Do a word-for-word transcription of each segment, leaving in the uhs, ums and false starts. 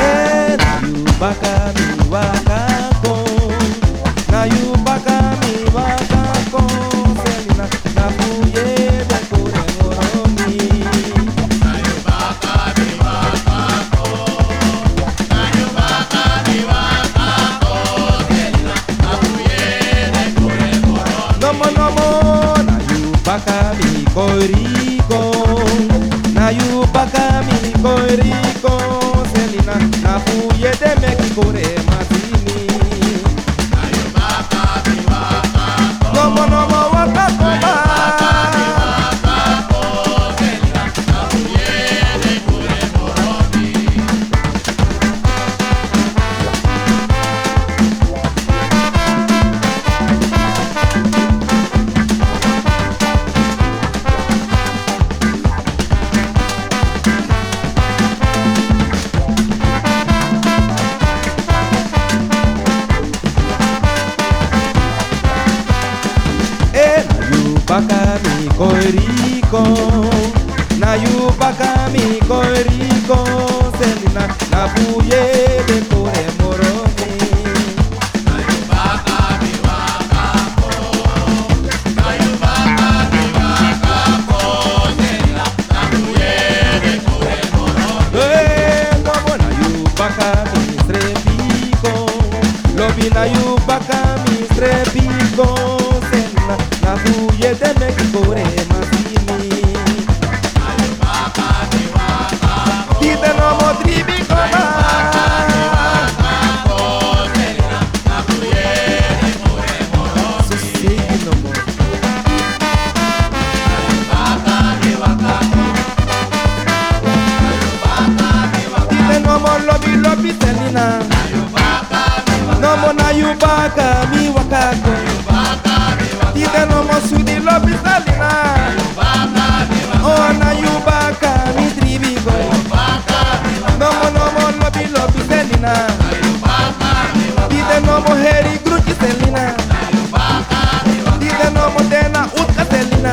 Eh, na yu baka mi waka kon. Na yu baka mi waka kon, Selina. Na fu yu ede kore moro mi. Na yu baka mi waka kon. Na yu baka mi waka kon, Selina. Na fu yu ede kore moro mi. Nomo, nomo, na yu baka mi kori kon. Na yu baka mi kori kon, Selina. Na fu yu ede meki kore mati mi. Nomo, nomo, waka kon. Eh, na yu baka mi kori kon. Na yu baka mi kori kon, Selina. Na fu yu ede kore moro mi. Eh, nomo, na yu baka mi srefi kon. Lobi, na yu baka mi srefi kon, Selina. Na fu yu ede meki kore mati mi. Tide nomo, dribi kon. Sosegi nomo. Tide nomo, lobi, lobi, Selina. Nomo, na yu baka mi waka kon. Tide nomo, switi, lobi, Selina. Oh, na yu baka mi dribi kon. Nomo, nomo, lobi, lobi, Selina. Tide nomo, heri gruti, Selina. Tide nomo, tena utka, Selina.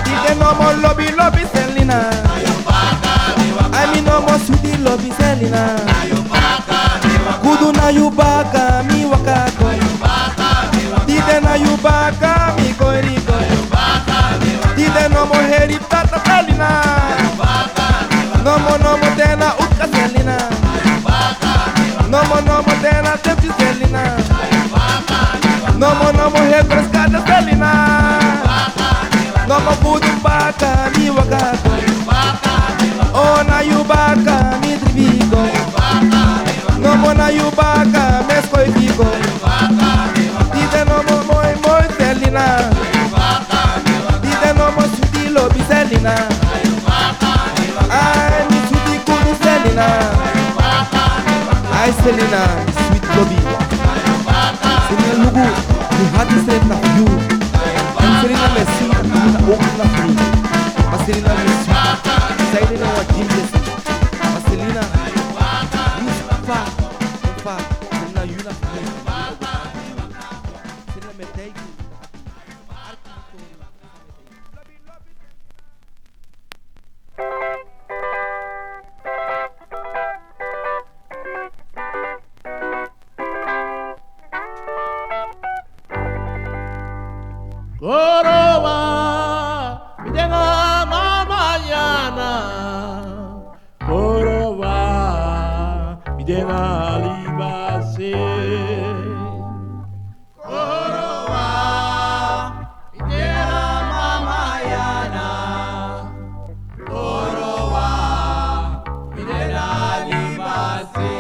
Tide nomo, lobi, lobi, Selina. Ai, mi nomo, switi, lobi, Selina. Gudu, na yu baka mi waka kon. Tide na yu baka mi kori kon. Tide nomo, heri tata, Selina. Nomo, nomo, tena utka, Selina. Nomo, nomo, tena tepsi, Selina. Nomo, nomo, heri freskada, Selina. Nomo, gudu baka mi waka kon. Oh, na yu baka mi dribi kon. Nomo, na yu baka mi e skoiti kon. Tide nomo, moi, moi, Selina. Tide nomo, switi, lobi, Selina. Ai, mi switi, gudu, Selina. Ai, Selina, mi switi, lobi. Selina, luku, mi hati srefi na fu yu. En Selina, mi e si, mi na oki na fu mi. Ma Selina, mi switi. Selina, wan diri, yes. Ma Selina, mi fa, fa, Selina, yu na fu mi. Selina, mi e taigi yu. Koroba, mi de na mama yana. na liba se. Koroba, mi de na mama yana. Koroba, mi de na liba se.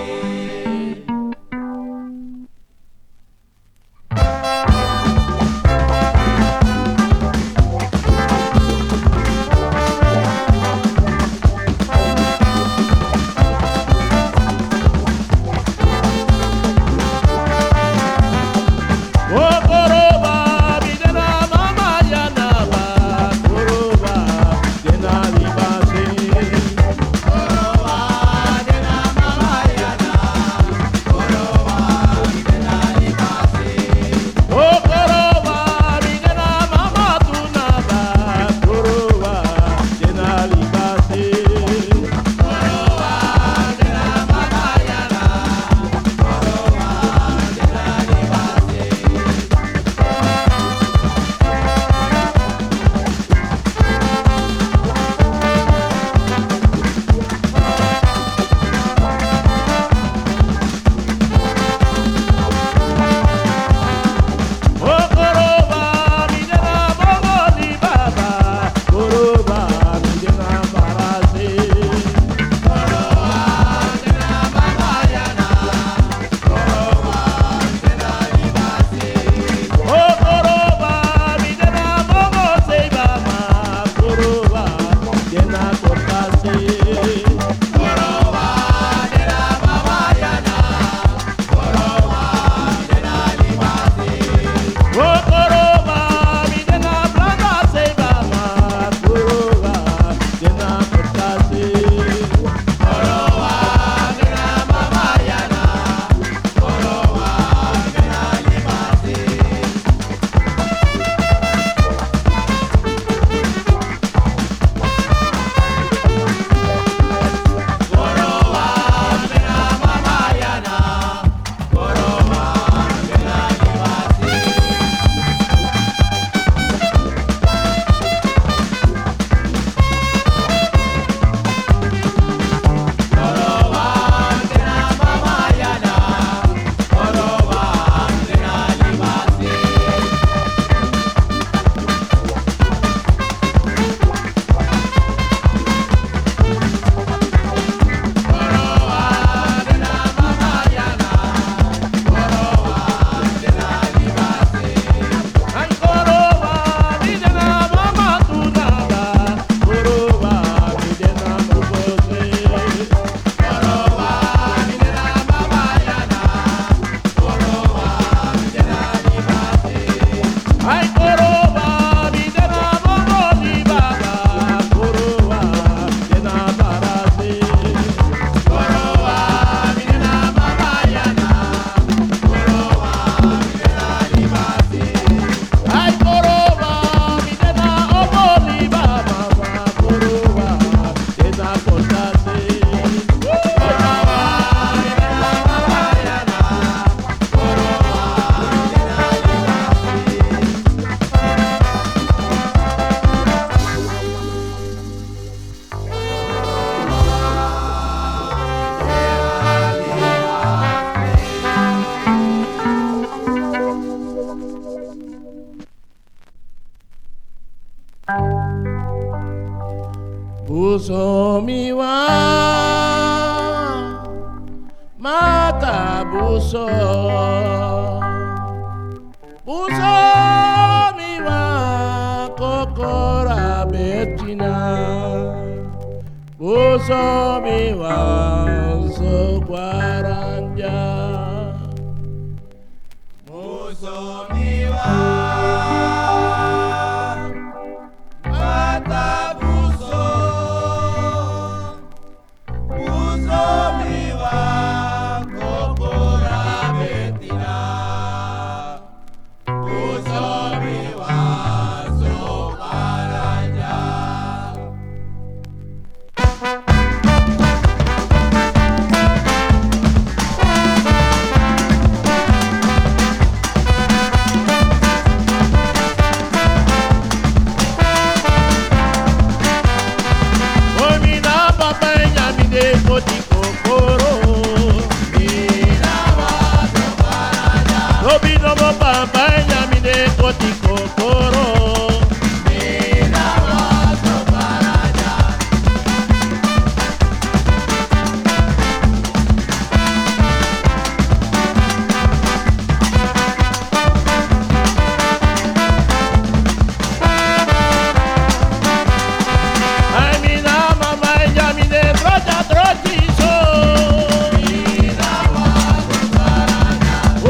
Buso mi wan, mata buso. Buso mi wan, kokora betina. Buso mi wan, so kwaranja. Buso mi wan, mata buso. Buso mi wan, kokora betina. Buso mi wan, so kwaranja. Oi, mi na papa e nyami de koti kokoro.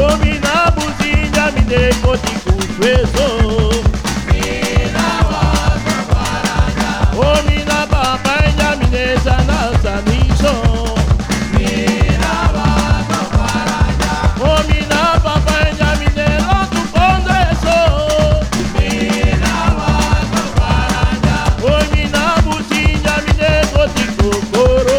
Omi na businja mi de koti kufeso. Omi na papa inja mi de sana saniso. Omi na papa inja mi de lotu kondreso. Omi na businja mi de koti kokoro.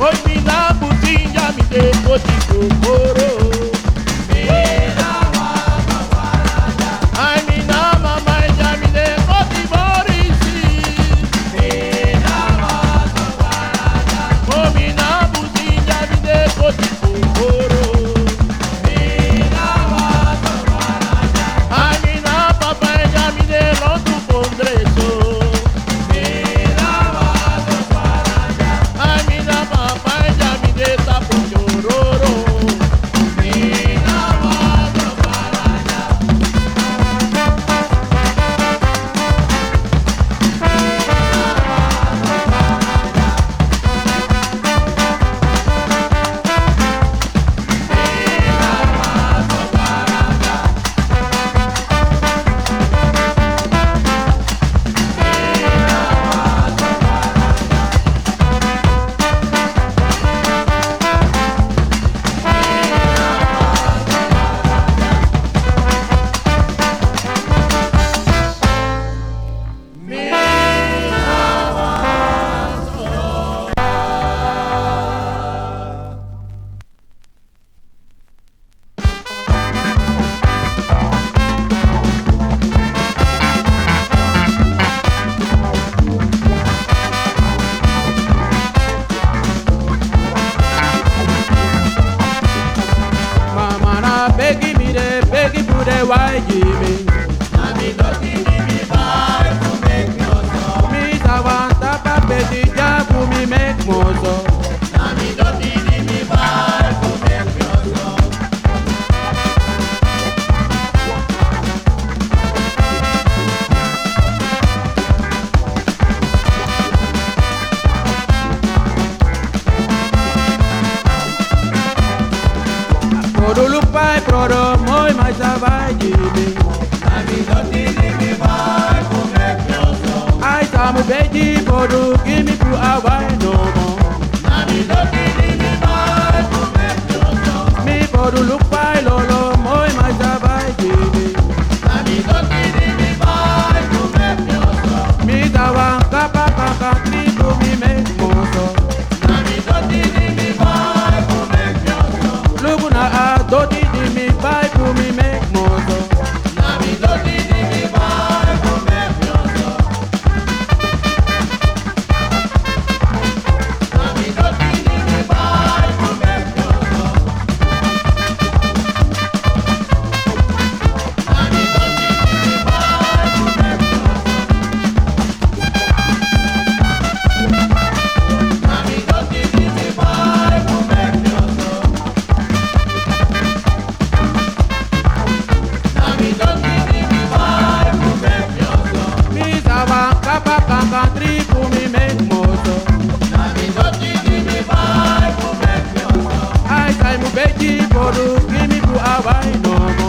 Omi na businja mi de koti kokoro. Ai, mi na mama inja mi de koti morisi. Omi na businja mi de koti kokoro. Ai, mi na papa inja mi de lotu kondreso. Ai, mi na papa inja mi de tapu nyororo. Mama na begi mi de begi fu den wai gi mi. Na mi doti di mi bai fu meki mi oso. Mi sa wan tapa beti dya fu mi meki mi oso. Na mi doti di mi bai fu meki mi oso. Podu luku pai, podu moi, mai sa bai gi mi. Na mi doti di mi bai fu meki mi oso. Ai, san mi begi, podu gi mi fu a wai nomo. Na mi doti di mi bai fu meki mi oso. Mi podu luku pai lolo moi, mai sa bai gi mi. Na mi doti di mi bai fu meki mi oso. Mi sa wan kapa kaka tri fu mi meki mi oso. Na mi doti di mi bai fu meki mi oso. Luku na a doti di mi bai fu mi meki mi oso. Na mi doti di mi bai fu meki mi oso. Mi sa wan kapa kaka tri fu mi meki mi oso. Ai, san mi begi, podu gi mi fu a wai nomo.